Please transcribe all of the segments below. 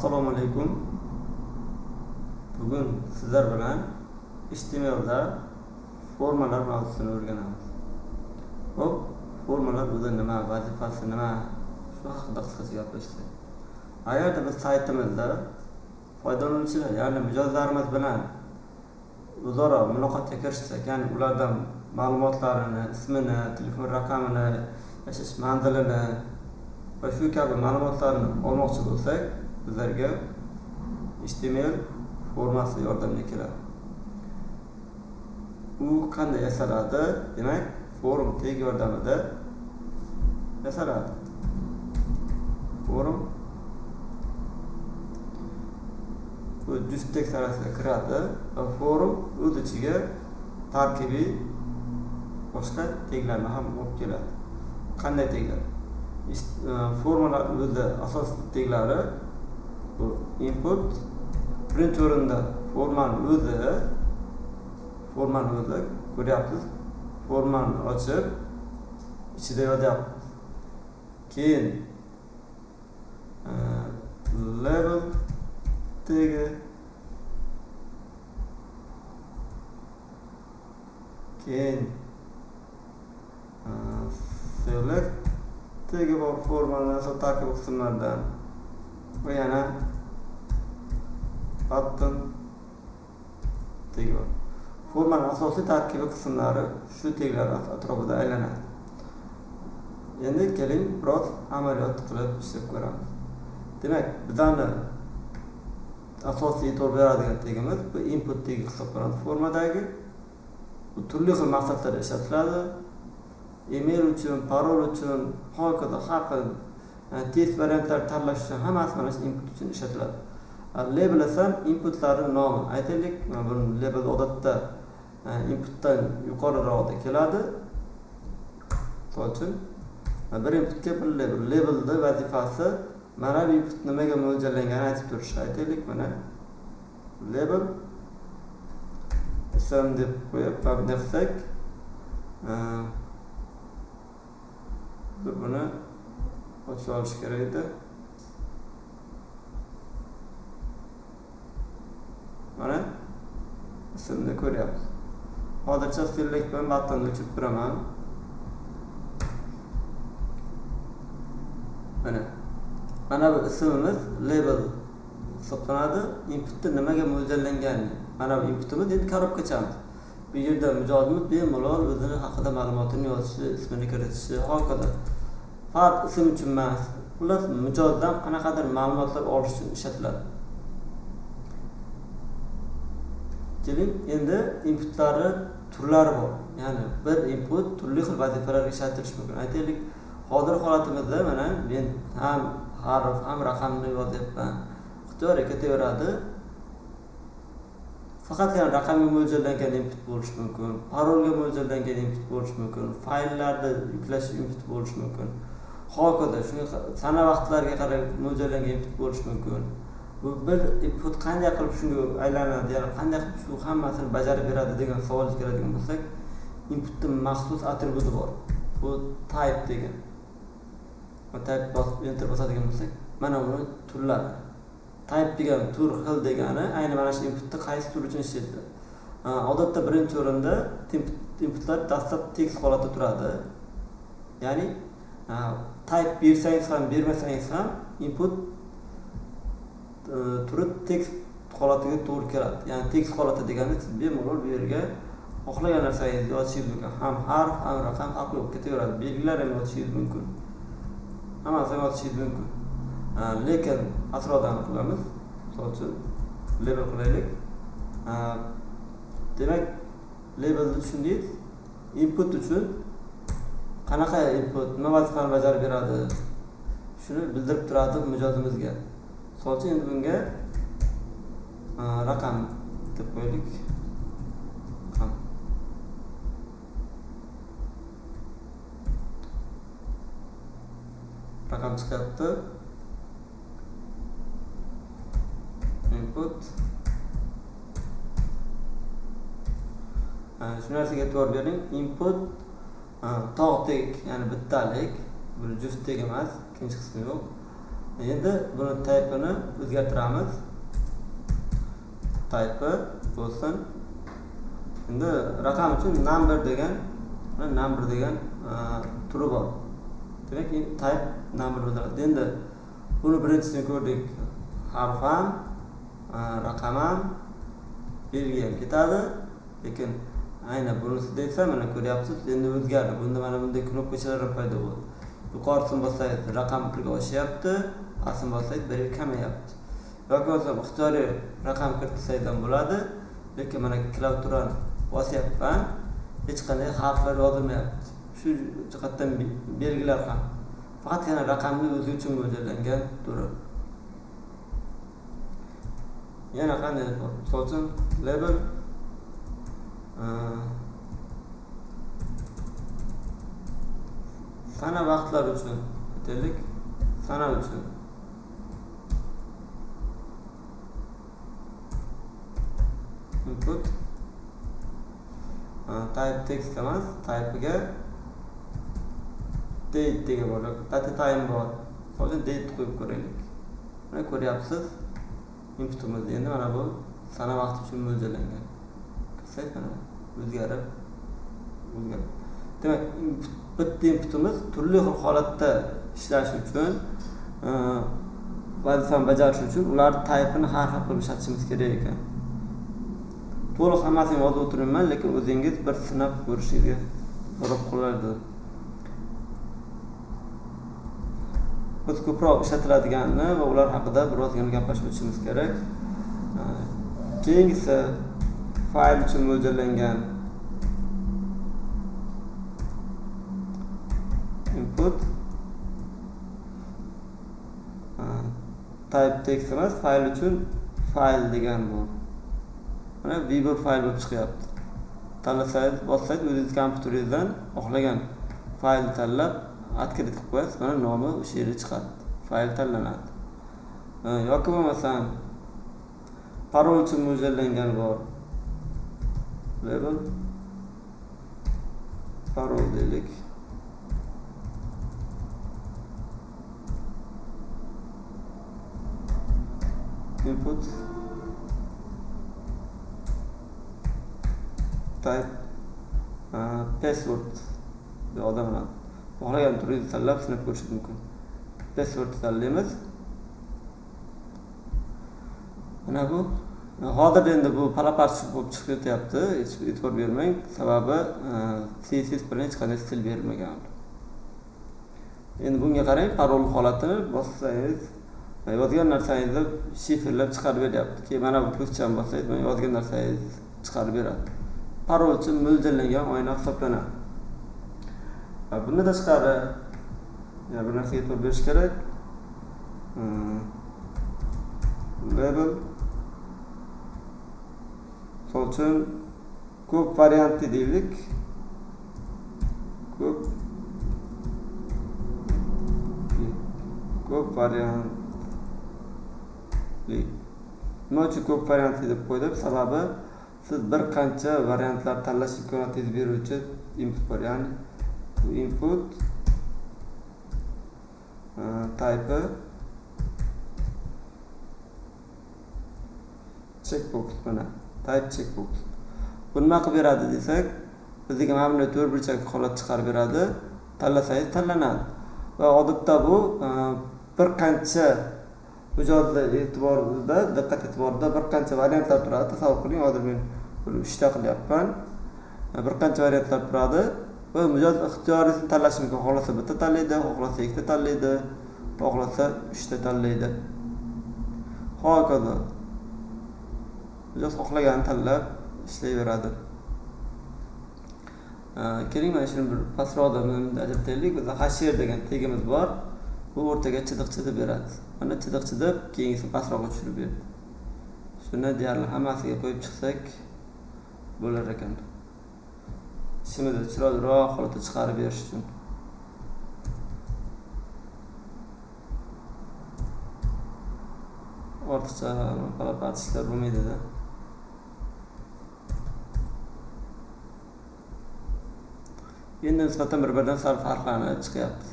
Assalomu alaykum. Bugun sizlar bilan HTMLda formalar mavzusini o'rganamiz. Xo'p, formalar o'zi nima, vazifasi nima, shu haqida qisqacha gaplashsak. Agarda biz saytimizda foydalanuvchilar, ya'ni mijozlarimiz bilan o'zaro muloqotga kirishsak, ya'ni ulardan ma'lumotlarini, ismini, telefon raqamini, yashash manzilini va shu kabi ma'lumotlarni olmoqchi bo'lsak, bizlarga HTML formasi yordamga keladi. U qanday yasaladi? Demak, form tag yordamida yasaladi. Form bu juft tag sarasiga kiradi va form o'z ichiga tarkibiy boshqa taglarni ham olib keladi. Qanday taglar? Formalar o'zi asos taglari bu input, birinchi o'rinda formani o'zi ko'ryapsiz. Formani ochib ichida yozyapmiz. Keyin label tagi, keyin select tagi bor formani tarkib qismlaridan va yana button tagi bor. Formaning asosiy tarkibi qismlari shu taglar atrofida aylanadi. Endi keling biroz amaliyot qilib ishlab ko'ramiz. Demak, bizani asosiy e'tibor beradigan tagimiz bu input tagi hisoblanadi formadagi. Bu turli xil maqsadlarda ishlatiladi. Email uchun, parol uchun, hokazo har xil test variantlar tanlash uchun hammasi mana shu input uchun ishlatiladi. Label esa inputlarning nomi. Aytaylik, mana bu label odatda inputdan yuqoriroqda keladi. Misol uchun, bir inputga bir label. Labelning vazifasi mana bu input nimaga mo'ljallanganini aytib turish. Aytaylik, mana label ism deb qo'yib, bunday qilsak, buni ochib olish kerak edi. Mana ismni ko'ryapmiz. Hozircha select bilan buttonni o'chirib turaman. Mana bu ismimiz label hisoblanadi. Inputda nimaga mo'ljallanganini. Mana bu inputimiz endi korobkachamiz. Bu yerda mijozimiz bemalol o'zini haqida ma'lumotini yozishi, ismini kiritishi, hokazo. Faqat ism uchun emas, xullas mijozdan qanaqadir ma'lumotlar olish uchun ishlatiladi. Keling, endi inputlari turlari bor. Ya'ni bir input turli xil vazifalarga ishlatilishi mumkin. Aytaylik, hozir holatimizda mana men ham harf, ham raqamni yozyapman. Ixtiyoriy ketaveradi. Faqatgina raqamga mo'ljallangan input bo'lishi mumkin, parolga mo'ljallangan input bo'lishi mumkin, fayllarni yuklash input bo'lishi mumkin. Hokazo, shunga sana vaqtlarga qarab mo'ljallangan input bo'lishi mumkin. Bu bir input qanday qilib shunga aylanadi, ya'ni qanday qilib shu hammasini bajarib beradi degan savolga keladigan bo'lsak, inputning maxsus atributi bor. Bu type degan. Va type bosib enter bosadigan bo'lsak, mana buni turlari. Type degan tur, xil degani ayni mana shu inputni qaysi tur uchun ishlatiladi. Odatda birinchi o'rinda inputlar dastlab tekst holatda turadi. Ya'ni type bersangiz ham, bermasangiz ham input turi tekst holatiga to'g'ri keladi. Ya'ni tekst holati degani siz bemalol bu yerga xohlagan narsangizni yozishingiz mumkin. Ham harf, ham raqam farqi yo'q, ketaveradi. Belgilar ham yozishingiz mumkin. Hammasini yozishingiz mumkin. Lekin asrodan qilamiz. Misol uchun label qilaylik. Demak, labelni tushundingiz. Input uchun qanaqa input, nima vazifani bajarib beradi? Shuni bildirib turadi mijozimizga. Misol uchun endi bunga raqam deb qo'yaylik. Raqam. Raqam chiqyapti. Input. Shu narsaga e'tibor bering. Input tog' tag, ya'ni bittalik, buni juft tag emas, ikkinchi qismi yo'q. Endi buni type'ini o'zgartiramiz. Type'i bo'lsin. Endi raqam uchun number degan, number degan turi bor. Demak, type number bo'ladi. Endi buni birinchisini ko'rdik. Harf ham, raqam ham, belgi ham ketadi. Lekin aynan bunisi desa, mana ko'ryapsiz, endi o'zgardi. Bunda mana bunday knopkachalar ham paydo bo'ldi. Yuqorisini bossangiz raqam birga oshyapti, pastini bossangiz birga kamayapti. Yoki bo'lmasam ixtiyoriy raqam kiritsangiz ham bo'ladi. Lekin mana klaviaturani bosyapman, hech qanday harflar yozilmayapti. Shu jihatdan belgilar ham faqatgina raqamni o'zi uchun mo'ljallangan turi. Yana qanday bor? Misol uchun label sana vaqtlar uchun aytaylik, sana uchun input type text emas, type'iga date degan bor, date time bor. Misol uchun date qo'yib ko'raylik. Mana ko'ryapsiz inputimiz endi mana bu sana vaqti uchun mo'ljallangan. Kirsak mana o'zgarib. Demak, bitta inputimiz turli xil holatda ishlashi uchun, vazifani bajarish uchun ular type'ini har xil qilib ishlatishimiz kerak ekan. To'liq hammasini yozib o'tirmayman, lekin o'zingiz bir sinab ko'rishingizga so'rab qolardi. Biz ko'proq ishlatiladiganini va ular haqida birozgina gaplashib o'tishimiz kerak. Keyingisi fayl uchun mo'ljallangan input type text emas, fayl uchun fayl degan bu. Mana vibor fayl bo'lib chiqyapti. Tanlasangiz, bossangiz o'zingiz kompyuteringizdan xohlagan faylni tanlab открыть qilib qo'yasiz, mana nomi o'sha yerga chiqadi. Fayl tanlanadi. Yoki bo'lmasam parol uchun mo'ljallangan bor. Label parol deylik. Input type password odam bilan xohlagan turingizni tanlab sinab ko'rishingiz mumkin. Password tanlaymiz. Mana bu hozir endi bu palapartish bo'lib chiqib ketyapti. Hech e'tibor bermang, sababi CSS bilan hech qanday stil berilmagan. Endi bunga qarang, parol holatini bossangiz yozgan narsangizni shifrlab chiqarib beryapti. Keyin mana bu pluschani bossangiz, mana yozgan narsangizni chiqarib beradi. Parol uchun mo'ljallangan oyna hisoblanadi. Bundan tashqari yana bir narsaga e'tibor berish kerak. Label misol uchun ko'p variantli deylik. Ko'p variantli. Nima uchun ko'p variantli deb qo'ydim? Sababi siz bir qancha variantlar tanlash imkoniyatingizni beruvchi input bor. Ya'ni bu input type checkbox, mana type checkbox. Bu nima qilib beradi desak, bizga mana bunday to'rt burchak holat chiqarib beradi. Tanlasangiz tanlanadi. Va odatda bu bir qancha mijozlar e'tiborida, diqqat e'tiborida bir qancha variantlar turadi. Tasavvur qiling, hozir men buni 3 ta qilyapman. Bir qancha variantlar turadi va mijoz ixtiyorisini tanlashi mumkin. Xohlasa bitta tanlaydi, xohlasa ikkita tanlaydi, xohlasa 3 ta tanlaydi. Hokazo. Mijoz xohlaganini tanlab ishlayveradi. Keling, mana shuni bir pastroqda ajrataylik. Bizda hasher degan tegimiz bor. Bu o'rtaga chiziq chizib beradi. Mana chiziq chizib, keyingisini pastroqqa tushirib berdi. Shuni deyarli hammasiga qo'yib chiqsak bo'lar ekan. Ishimizni chiroyliroq holatda chiqarib berish uchun. Ortiqcha palapartishlar bo'lmaydi-da. Endi nisbatan bir-biridan sal farqlanib chiqyapti.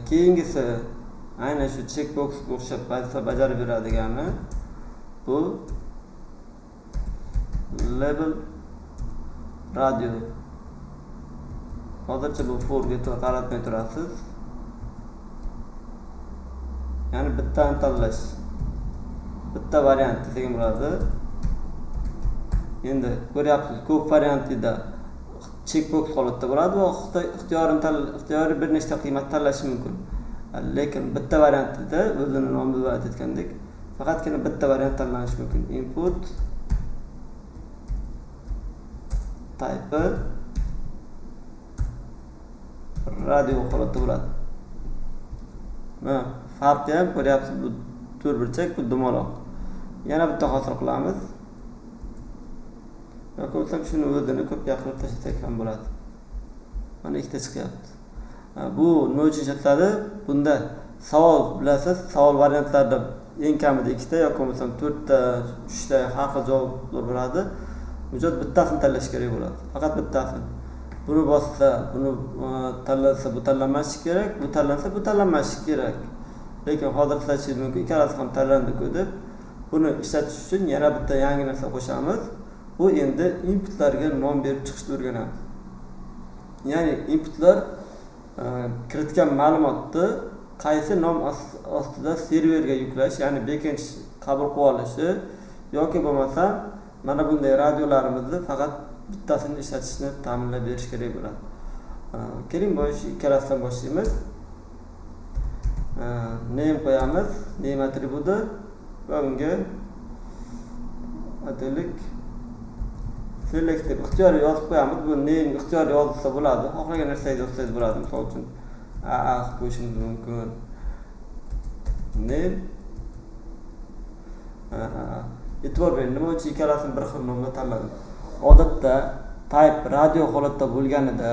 Keyingisi Aynan shu checkboxga o'xshab vazifa bajarib beradigani bu label radio. Hozircha bu forga qaratmay turasiz. Ya'ni bittani tanlash. Bitta variant desak bo'ladi. Endi ko'ryapsiz, ko'p variantida checkbox holatda bo'ladi va ixtiyoriy bir nechta qiymat tanlash mumkin. Lekin bitta variantida o'zini nomini aytgandek, faqatgina bitta variant tanlanishi mumkin. Input type radio holatda bo'ladi. Mana farqi ham ko'ryapsiz, bu to'rtburchak, bu dumaloq. Yana bitta hosil qilamiz. Yoki bo'lsam shuni o'zini ko'pga qilib tashlasak ham bo'ladi. Mana ikkita chiqyapti. Bu nima uchun ishlatiladi? Bunda savol bilasiz, savol variantlarida eng kamida ikkita yoki bo'lmasam 4ta, 3ta har xil javoblar bo'ladi. Mijoz bittasini tanlash kerak bo'ladi. Faqat bittasini. Buni bossa, buni tanlansa bu tanlanmashi kerak, bu tanlansa bu tanlanmashi kerak. Lekin hozir ishlatishingiz mumkin, ikkalasi ham tanlandi-ku deb. Buni ishlatish uchun yana bitta yangi narsa qo'shamiz. Bu endi inputlarga nom berib chiqishni o'rganamiz. Ya'ni inputlar kiritgan ma'lumotni qaysi nom ostida serverga yuklash, ya'ni backend qabul qilib olishi yoki bo'lmasa mana bunday radiolarimizni faqat bittasini ishlatishni ta'minlab berish kerak bo'ladi. Keling, bu ikkalasidan boshlaymiz. Name qo'yamiz, name atributi va unga aytaylik select deb ixtiyoriy yozib qo'yamiz. Bu name ixtiyoriy yozilsa bo'ladi. Xohlagan narsangizni yozsangiz bo'ladi. Misol uchun AA qilib qo'yishingiz mumkin. Name e'tibor bering, nima uchun ikkalasini bir xil nomda tanladim? Odatda type radio holatda bo'lganida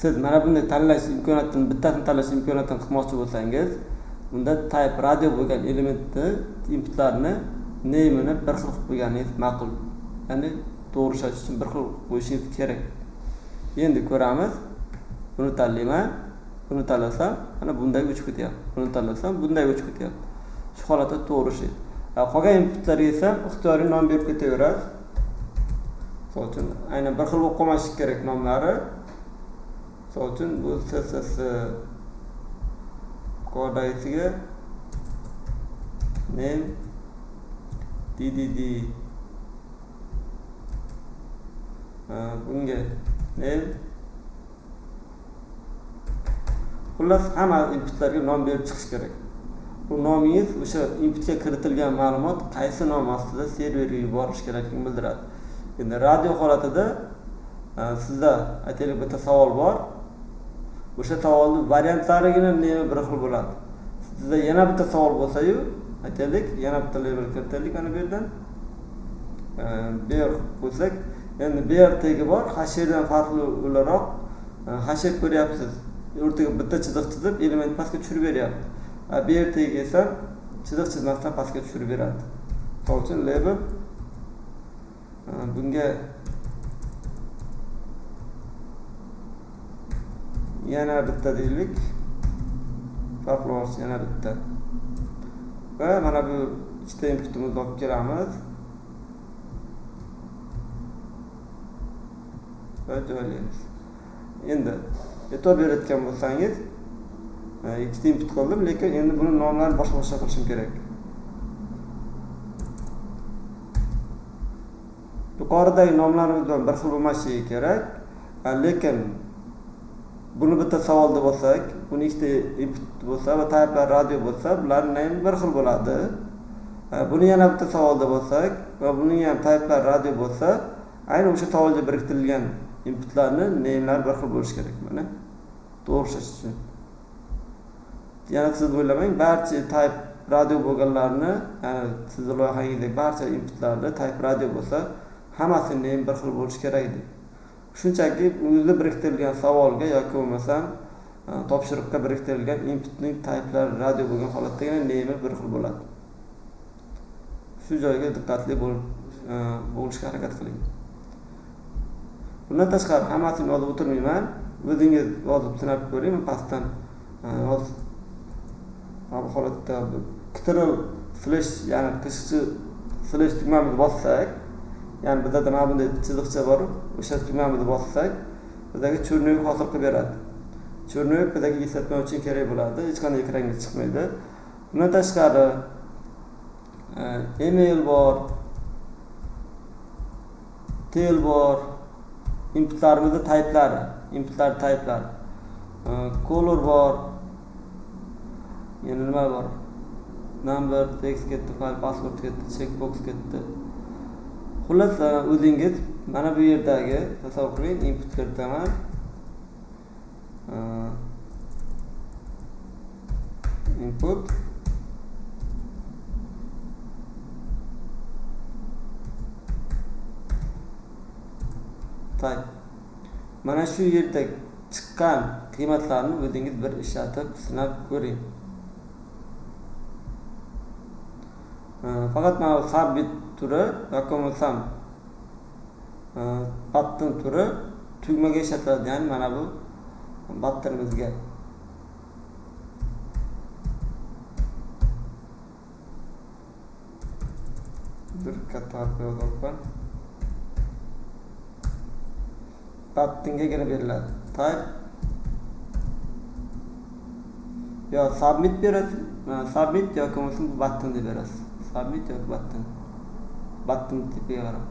siz mana bunday tanlash imkoniyatini, bittasini tanlash imkoniyatini qilmoqchi bo'lsangiz, unda type radio bo'lgan elementni, inputlarni name'ini bir xil qilib qo'yganingiz ma'qul. Ya'ni to'g'ri ishlash uchun bir xil qo'yishingiz kerak. Endi ko'ramiz. Buni tanlayman. Buni tanlasam, mana bunday o'chib ketyapti. Buni tanlasam, bunday o'chib ketyapti. Shu holatda to'g'ri ishlaydi. Qolgan inputlarga esa ixtiyoriy nom berib ketaveradi. Misol uchun, aynan bir xil bo'lib qolmashi kerak nomlari. Misol uchun bu SSS kodasiga name DDD, bunga name. Xullas, hamma inputlarga nom berib chiqish kerak. Bu nomingiz o'sha inputga kiritilgan ma'lumot qaysi nom ostida serverga yuborish kerakligini bildiradi. Endi radio holatida sizda aytaylik bitta savol bor. O'sha savolning variantlarigina nima bir xil bo'ladi. Sizda yana bitta savol bo'lsa-yu, aytaylik, yana bitta label kiritaylik mana bu yerdan. BR qo'ysak, endi BR tagi bor, hasherdan farqli o'laroq hasher ko'ryapsiz. O'rtaga bitta chiziq chizib, element pastga tushirib beryapti. BR tagi esa chiziq chizmasdan pastga tushirib beradi. Misol uchun label bunga yana bitta deylik. Farqli yana bitta. Va mana bu ikkita inputimizni olib kelamiz. Va joylaymiz. Endi e'tibor berayotgan bo'lsangiz, ikkita input qildim, lekin endi buni nomlarini boshqa-boshqa qilishim kerak. Yuqoridagi nomlarimiz bilan bir xil bo'lmasligi kerak, lekin buni bitta savol deb olsak, buni ikkita input bo'lsa va typelar radio bo'lsa, bularning name bir xil bo'ladi. Buni yana bitta savol deb olsak va buning ham typelar radio bo'lsa, ayni o'sha savolga biriktirilgan inputlarni name'lar bir xil bo'lishi kerak. Mana to'g'ri ishlash uchun. Yana siz o'ylamang, barcha type radio bo'lganlarni, ya'ni sizni loyihangizdagi barcha inputlarni type radio bo'lsa, hammasining name bir xil bo'lishi kerak deb. Shunchaki o'zi biriktirilgan savolga yoki bo'lmasam topshiriqqa biriktirilgan inputning type'lari radio bo'lgan holatdagina name'i bir xil bo'ladi. Shu joyga diqqatli bo'lishga harakat qiling. Bundan tashqari hammasini yozib o'tirmayman. O'zingiz yozib sinab ko'ring, men pastdan yozib Mana bu holatda Ctrl slash, ya'ni qisqchi slash tugmamizni bossak, ya'ni bizda mana bunday chiziqcha bor, o'sha tugmamizni bossak, bizga черновик hosil qilib beradi. Черновик bizga eslatma uchun kerak bo'ladi, hech qanday ekranga chiqmaydi. Bundan tashqari email bor, tel bor, inputlarimizni type'lari, inputlar type'lari, color bor, yana nima bor? Number, text ketdi, file, password ketdi, checkbox ketdi. Xullas, o'zingiz mana bu yerdagi tasavvur qiling, input kiritaman. Input type. Mana shu yerda chiqqan qiymatlarni o'zingiz bir ishlatib sinab ko'ring. Faqat mana bu submit turi yoki bo'lmasam button turi tugmaga ishlatiladi, ya'ni mana bu buttonimizga. Bir katta harf yozyapman. Buttongagina beriladi. Type yo submit berasiz, submit yoki bo'lmasam bu button deb berasiz. Submit yoki button. Button tipiga qarab.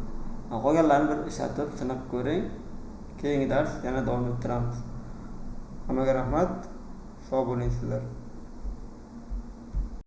Qolganlarini bir ishlatib sinab ko'ring. Keyingi dars yana davom ettiramiz. Hammaga rahmat. Sog' bo'ling sizlar.